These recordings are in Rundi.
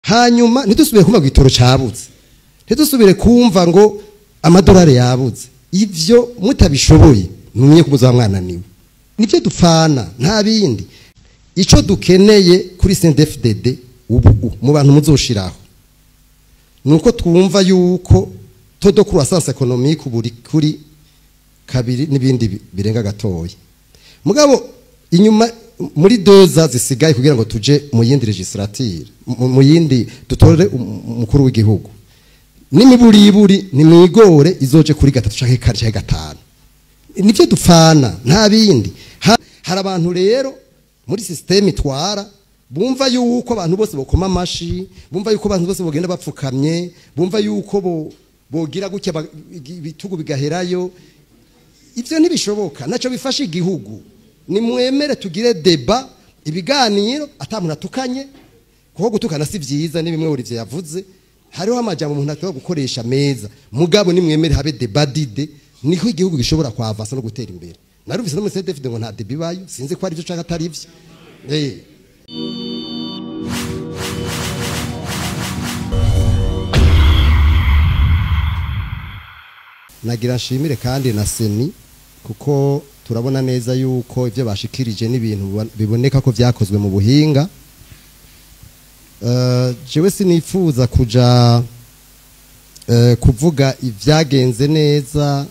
Hanyuma ntidusubire kumva ngo igitoro cabuze, ntidusubire kumva ngo amadolari yabuze. Ivyo mutabishoboye mumenye ko muzaba mwananiwe. Nivyo dupfana, nta bindi. Ico dukeneye kuri CNDD-FDD ubu mu bantu muzoshiraho nuko twumva yuko taux de croissance économique buri kuri 2 n'ibindi birenga gatoya. Mugabo inyuma muri doza zisigaye kugira ngo tuje mu yindi legislature, mu yindi dutore umukuru w'igihugu, n'imiburiburi nimwigore izoje kuri 3 canke 4 canke 5. Nivyo dupfana, nta bindi. Hari abantu rero muri systeme itwara bumva yuko abantu bose bokoma amashi, bumva yuko abantu bose bogenda bapfukamye, bumva yuko bogira gutya ibitugu bigaherayo. Ivyo ntibishoboka, naco bifasha igihugu. Nimwemere tugire débat, ibiganiro atamuntu atukanye, kuko gutukana si vyiza, ni bimwe Olivier yavuze. Hariho amajambo umuntu atwa gukoresha meza, mugabo nimwemere habe débat d'idées, niho igihugu gishobora kwavansa no gutera imbere. Naruvise no muri CNDD-FDD ngo nta débat ibayo, sinzi ko ari byo canke atari ivyo. Nagira nshimire kandi na CENI, kuko turabona neza yuko ivyo bashikirije n'ibintu biboneka ko vyakozwe mu buhinga. Jewe sinifuza kuja kuvuga ivyagenze neza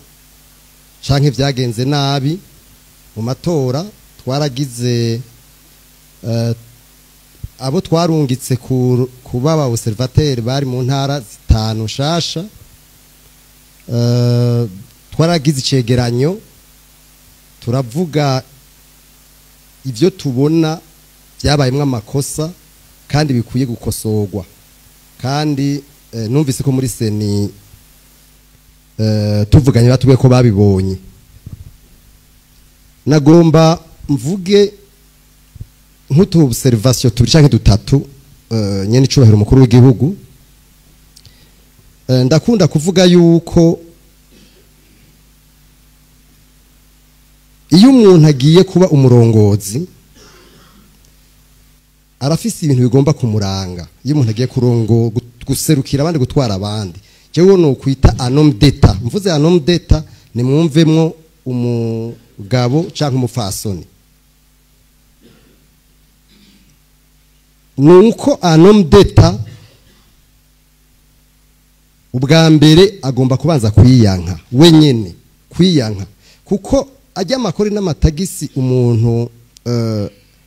canke ivyagenze nabi mu matora. Twaragize abo twarungitse kuba aba observateur bari mu ntara 5 nshasha. Twaragize icegeranyo, turavuga ivyo tubona byabayemwo amakosa kandi bikwiye gukosorwa. Kandi numvise ko muri CENI tuvuganye batubwiye ko babibonye. Nagomba mvuge nk'utu observation tubiri canke dutatu. Nyene icubahiro umukuru w'igihugu, ndakunda kuvuga yuko iyo umuntu agiye kuba umurongozi arafise ibintu bigomba kumuranga. Iyo umuntu agiye kurongo guserukira abandi, gutwara abandi, jewe no kwita un homme d'État. Mvuze un homme d'État nimwumvemwo umugabo canke umupfasoni. Nuko un homme d'État ubwa mbere agomba kubanza kwiyanka wenyene, kwiyanka, kuko ajya amakori n'amatagisi umuntu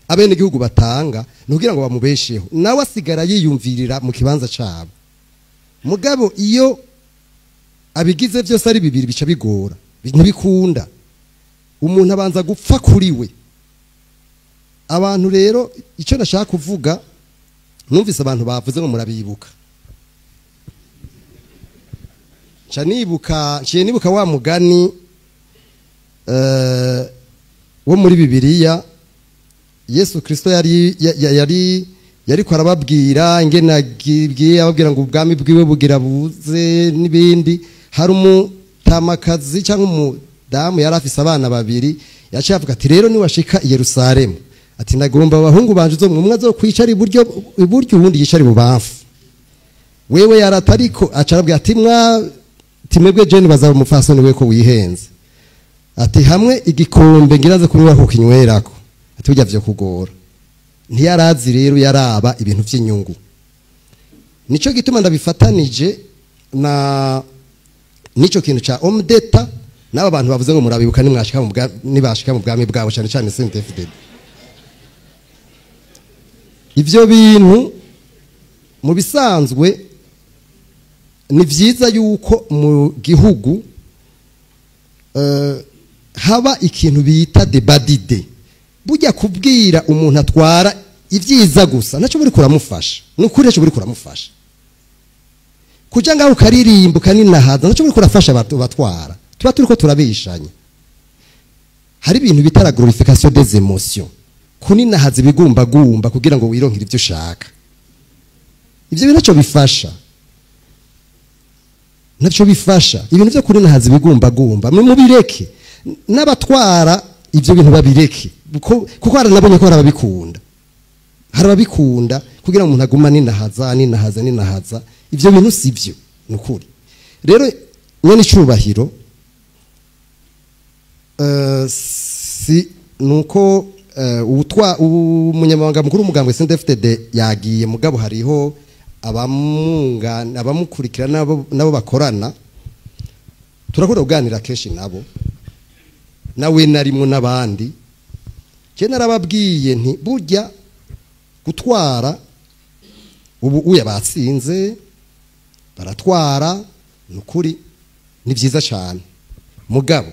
abene igihugu batanga nukugira ngo bamubesheho, nawe asigara yiyumvirira mu kibanza cabo. Mugabo iyo abigize byose ari bibiri bica bigora, ntibikunda. Umuntu abanza gupfa kuri we. Abantu rero icyo nashaka kuvuga, numvise abantu bavuze ngo murabibuka. Nciye nibuka wa mugani wo muri Bibiliya. Yesu Kristo yari ko arababwira ingene agibwiye, ababwira ngo ubwami bwiwe bugira buze n'ibindi. Hari umutamakazi cyangwa umudamu yari afise abana babiri, yaciye avuga ati rero niwashika i Yerusalemu, ati nagomba abahungu banje uzo umwe azokwicara iburyo uwundi yicara ibubamfu. Wewe yaratariko aca arabwira ati mwa timwebwe jeni bazaba umupfasoni we ko wihenze, ati hamwe igikombe ngiraze kunywa ko kinywerako, ati burya vyo kugora. Ntiyarazi rero, yaraba ibintu vy'inyungu. Nico gituma ndabifatanije na nico kintu ca homme d'État n'aba bantu bavuze ngo murabibuka nimwashika mu nibashika mu bwami bwabo, cyane cyane CNDD-FDD. Ivyo bintu mu bisanzwe ni vyiza yuko mu gihugu haba ikintu bita débat d'idées. Burya kubwira umuntu atwara ivyiza gusa naco buri kuramufasha, nukuri naco buri kuramufasha. Kuja ngaho ukaririmba ukaninahaza naco buri kurafasha batwara. Tuba turiko turabishanya. Hari ibintu bita la glorification des émotions, kuninahaza ibigumba gumba kugira ngo wironkere ivyo ushaka. Ivyo bintu naco bifasha, naco bifasha. Ibintu vyo kuninahaza ibigumba gumba mubireke, n'abatwara ivyo bintu babireke, kuko haranabonye ko harababikunda. Hari ababikunda kugira ngo umuntu aguma ninahaza ninahaza ninahaza. Ivyo bintu sivyo nukuri. Rero nyene icubahiro si nuko ubutwa umunyamabanga mukuru umugambwe CNDD-FDD yagiye, mugabo hariho abamungana abamukurikira nabo bakorana, turakunda kuganira kenshi nabo, nawe narimwo n'abandi. Je narababwiye nti burya gutwara ubu uya batsinze baratwara nukuri ni vyiza cyane, mugabo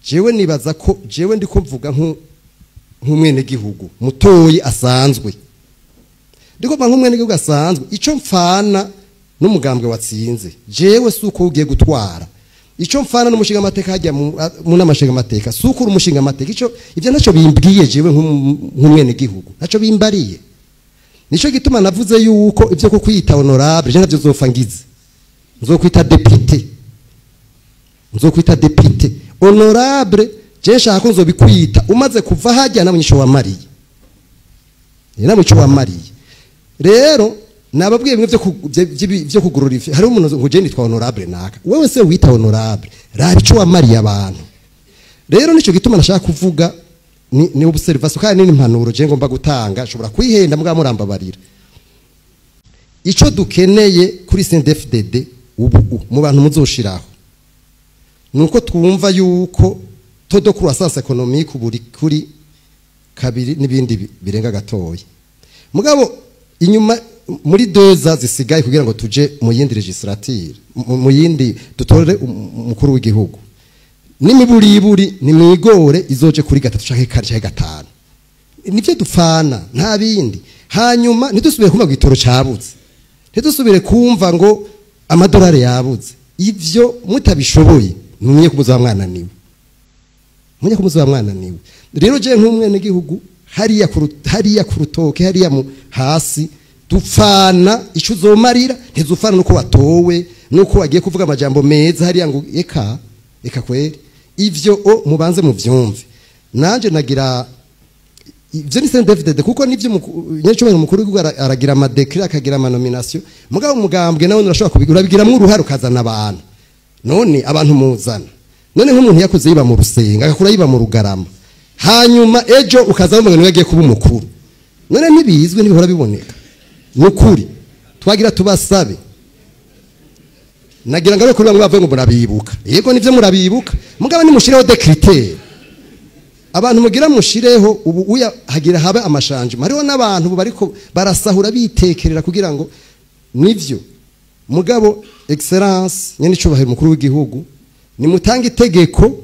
jewe nibaza ko jewe ndiko mvuga nk'umwene gihugu mutoyi asanzwe, ndiko mvuga nk'umwene gihugu asanzwe, ico mfana n'umugambwe watsinze jewe suko ugiye gutwara, ico mfana n'umushinga amateka hajya mu namashinga amateka suko uri umushinga amateka, ico ivyo naco bimbwiye jewe nk'umwene gihugu naco bimbariye. Nico gituma navuze yuko ivyo ko kwita honorable je navyo nzopfa ngize, nzokwita député, nzokwita député honorable. Je nshaka ko nzobikwita umaze kuva hajya namwe ico wamariye, namwe ico wamariye. Rero nababwiye bimwe byo kugurura ifi. Hari umuntu ngo je nitwa honorable naka, wewe se wita honorable, raba ico wamariye abantu. Rero nico gituma nashaka kuvuga ni observation kandi ni impanuro je ngomba gutanga, nshobora kwihenda mbwa murambabarira. Ico dukeneye kuri CNDD-FDD ubu mu bantu muzoshiraho nuko twumva yuko taux de croissance économique buri kuri kabiri n'ibindi birenga gatoya, mugabo inyuma muri doza zisigaye kugira ngo tuje mu yindi legislature, mu yindi dutore umukuru w'igihugu, n'imiburiburi ni mwigore izoje kuri 3 canke 4 canke 5, nivyo dupfana nta bindi. Hanyuma ntidusubire kumva igitoro cabuze, ntidusubire kumva ngo amadolari yabuze. Ivyo mutabishoboye mumenye ko muzaba mwananiwe, mumenye ko muzaba mwananiwe. Rero je nk'umwene gihugu hariya ku rutoke hariya mu hasi dupfana ico uzomarira, ntizufana nuko watowe nuko wagiye kuvuga amajambo meza hariya ngo eka eka kweri. Ivyo o mubanze muvyumve. Nanje nagira ivyo ni CNDD-FDD kuko nivyo nyecubahiro mukuru w'igihugu aragira ama décret akagira ama nomination, mugabo umugambwe nawe urashobora kubigura bigiramwo uruhare ukazana abantu. None abantu muzana, none nk'umuntu yakuze yiba mu Rusenga agakura yiba mu Rugarama, hanyuma ejo ukaza ngo yagiye kuba umukuru, none ntibizwe ntibihora biboneka. Nukuri twagira tubasabe, nagira ngo kuri bamwe bavuye ngo murabibuka, yego nivyo murabibuka, mugabo nimushireho des critères abantu mugira mushireho ubu uya hagira habe amashanje. Hariho n'abantu bariko barasahura bitekerera kugira ngo nivyo, mugabo excellence nyene icubahiro mukuru w'igihugu nimutanga itegeko.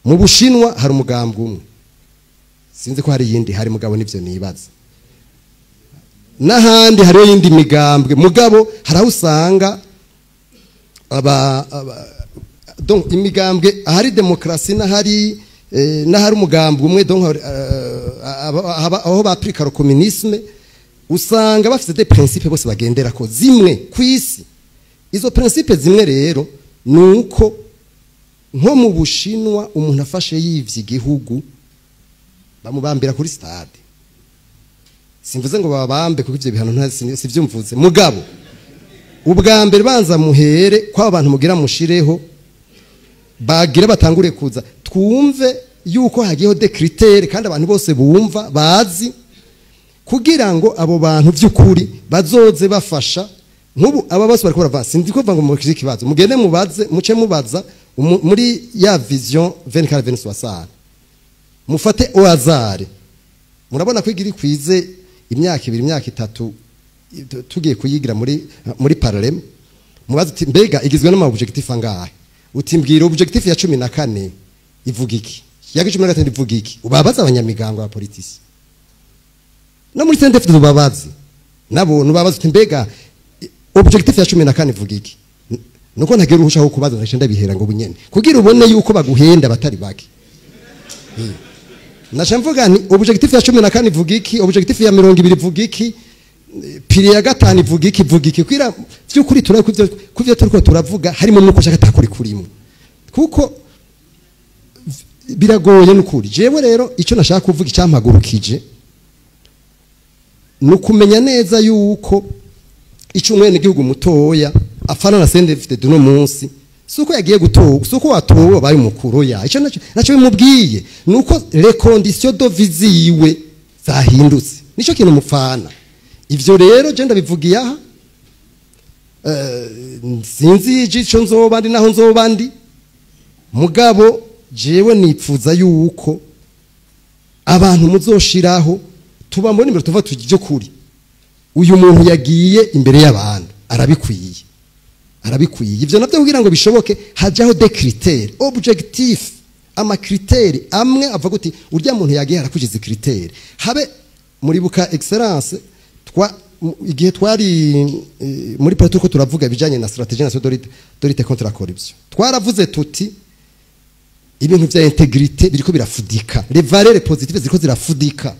Mu Bushinwa hari umugambwe umwe, sinzi ko hari yindi hari, mugabo nivyo nibaza n'ahandi hariyo yindi migambwe, mugabo hari aho usanga donc imigambwe ahari demokrasi n'ahari n'ahari umugambwe umwe, donc aho bapurika le communisme usanga bafite des principes bose bagendera ko zimwe kwisi. Izo principes zimwe rero nuko nko mu Bushinwa umuntu afashe yivye igihugu bamubambira kuri stade. Simvuze ngo babambe kuko ivyo bihano nta sivyo mvuze, mugabo ubwa mbere banza muhere kwa abantu mugira mushireho bagira batangure kuza twumve yuko hagiyeho des critères kandi abantu bose bumva bazi, kugira ngo abo bantu vy'ukuri bazoze bafasha. Nk'ubu aba bose bariko barava, sindi ko ngo mukije ikibazo, mugende mubaze, muce mubaza muri ya vision 24-2060 mufate au hasard. Murabona ko igira ikwize imyaka 2 imyaka 3 tugiye kuyigira muri parallel, mubaze uti mbega igizwe n'ama objectif angahe, uti mbwira objectif ya 14 ivuga iki, ya 15 ivuga iki. Ubabaza abanyamigango ba politisi no muri CNDD-FDD ubabaze nabo, nubabaza uti mbega objectif ya 14 ivuga iki, nuko ntagira uruhusha ho kubaza ndaje ndabihera ngo bunyene kugira ubone yuko baguhenda batari bake. Nasha mvuga ni objectif ya 14 ivuga iki, objectif ya 20 ivuga iki, pili ya 5 ivuga iki, ivuga iki, kwira by'ukuri turi kuvyo turiko turavuga harimo nuko shaka takuri kurimo, kuko Biragoye n'ukuri. Jewe rero icyo nashaka kuvuga, icyampagurukije, ni ukumenya neza yuko icyo umwenegihugu mutoya afana na CNDD-FDD uno munsi si uko yagiye gutora, si uko watowe wabaye umukuru. Ya icyo nacyo bimubwiye ni uko les conditions de vie ziwe zahindutse, nicyo kintu mupfana. Ivyo rero je ndabivugiye aha, sinzi ico nzoba ndi naho nzoba ndi, mugabo jewe nipfuza yuko abantu muzoshiraho tuba muri imbere, tuva tujye kuri uyu muntu yagiye imbere y'abantu, arabikwiye, arabikwiye. Ivyo navyo kugira ngo bishoboke hajaho des critères objectifs, ama critères amwe avuga uti urya muntu yagiye arakujiza critères. Habe muribuka, excellence, twa igihe twari muri politiko turavuga ibijanye na stratégie nationale de lutte contre la corruption, twaravuze tuti ibintu vya intégrité biriko birafudika, les valeurs positives ziriko zirafudika.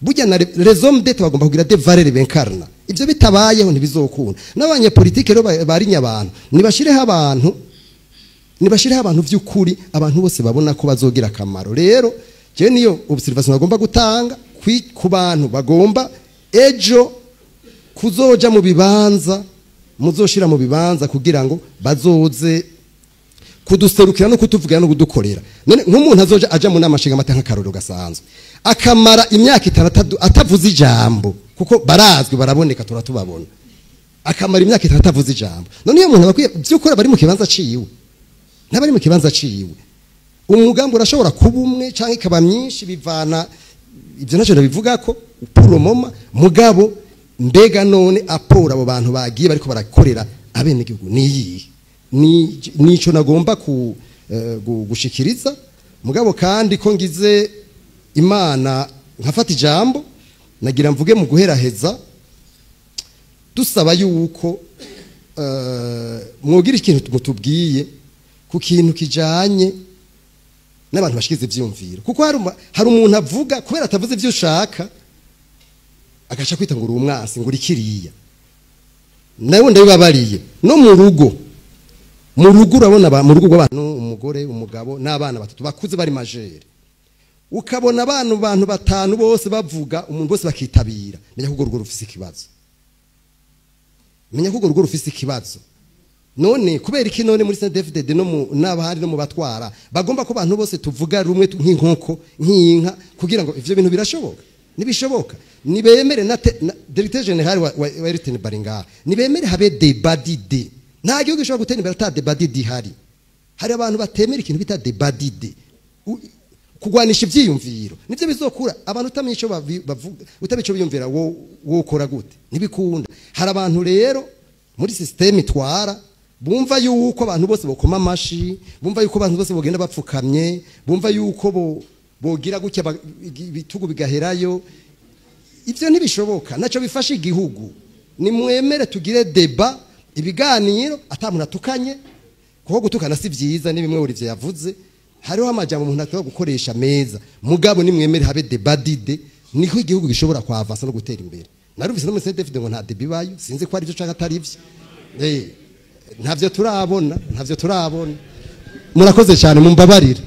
Burya na les hommes d'État bagomba kugira des valeurs b'incarna. Ivyo bitabayeho ntibizokunda. N'abanyepolitike rero barinya abantu, nibashireho abantu, nibashireho abantu vy'ukuri abantu bose babona ko bazogira akamaro. Rero je niyo observation bagomba gutanga ku bantu bagomba ejo kuzoja mu bibanza, muzoshira mu bibanza kugira ngo bazoze kuduserukira no kutuvugira no kudukorera. None nk'umuntu azoja aja mu nama nshingamateka, nk'akarorero gasanzwe, akamara imyaka 6 atavuze ijambo, kuko barazwi, baraboneka, turatubabona, akamara imyaka 6 atavuze ijambo, none iyo muntu abakwiye by'ukuri bari mu kibanza ciwe n'abari mu kibanza ciwe? Umugambi urashobora kuba umwe canke ikaba myinshi, bivana, ibyo ntacyo ndabivuga ko pour le moment. Mugabo mbega none apport abo bantu bagiye bariko barakorera abenegihugu niyihe? Ni nico nagomba ku gushikiriza. Mugabo kandi ko ngize Imana nkafata ijambo, nagira mvuge mu guheraheza, dusaba yuko mwogira ikintu mutubwiye ku kintu kijanye n'abantu bashikiza ivyumviro, kuko hari umuntu avuga, kubera atavuze ivyo ushaka agaca kwita ngo uri umwasi, ngo uri kiriya. Nawe ndabibabariye, no mu rugo, mu rugo urabona mu rugo rw'abantu, umugore, umugabo n'abana batatu bakuze bari majeurs, ukabona abantu batanu bose bavuga, umuntu bose bakitabira, menya ko urwo rugo rufise ikibazo, menya ko urwo rugo rufise ikibazo. None kubera iki none muri CNDD-FDD no mu n'abahandi no mu batwara bagomba ko abantu bose tuvuga rumwe nk'inkoko, nk'inka, kugira ngo ivyo bintu birashoboka? Nibishoboka. Nibemere na directeur général wa RTN Baringa, nibemere habe débat d'idées. Nta gihugu gishobora gutera imbere ata débat d'idées ihari. Hari abantu batemera ikintu bita débat d'idées, kugwanisha ivyiyumviro, nivyo bizokura abantu. Utamenya ico bavuga, utamenya ico biyumvira, wo wokora gute? Ntibikunda. Hari abantu rero muri système itwara bumva yuko abantu bose bokoma amashi, bumva yuko abantu bose bogenda bapfukamye, bumva yuko bo bogira gutya, ibitugu bigaherayo. Ivyo ntibishoboka, naco bifasha igihugu. Nimwemere tugire débat, ibiganiro, ata muntu atukanye, kuko gutukana si vyiza. Ni bimwe Olivier yavuze, hariho amajambo umuntu ashobora gukoresha meza, mugabo nimwemere habe débat d'idées, niho igihugu gishobora kwavansa no gutera imbere. Narumvise no muri CNDD-FDD ngo nta débat ibayo, sinzi ko ari byo canke atari byo. Ntavyo turabona, ntavyo turabona. Murakoze cyane, mumbabarire.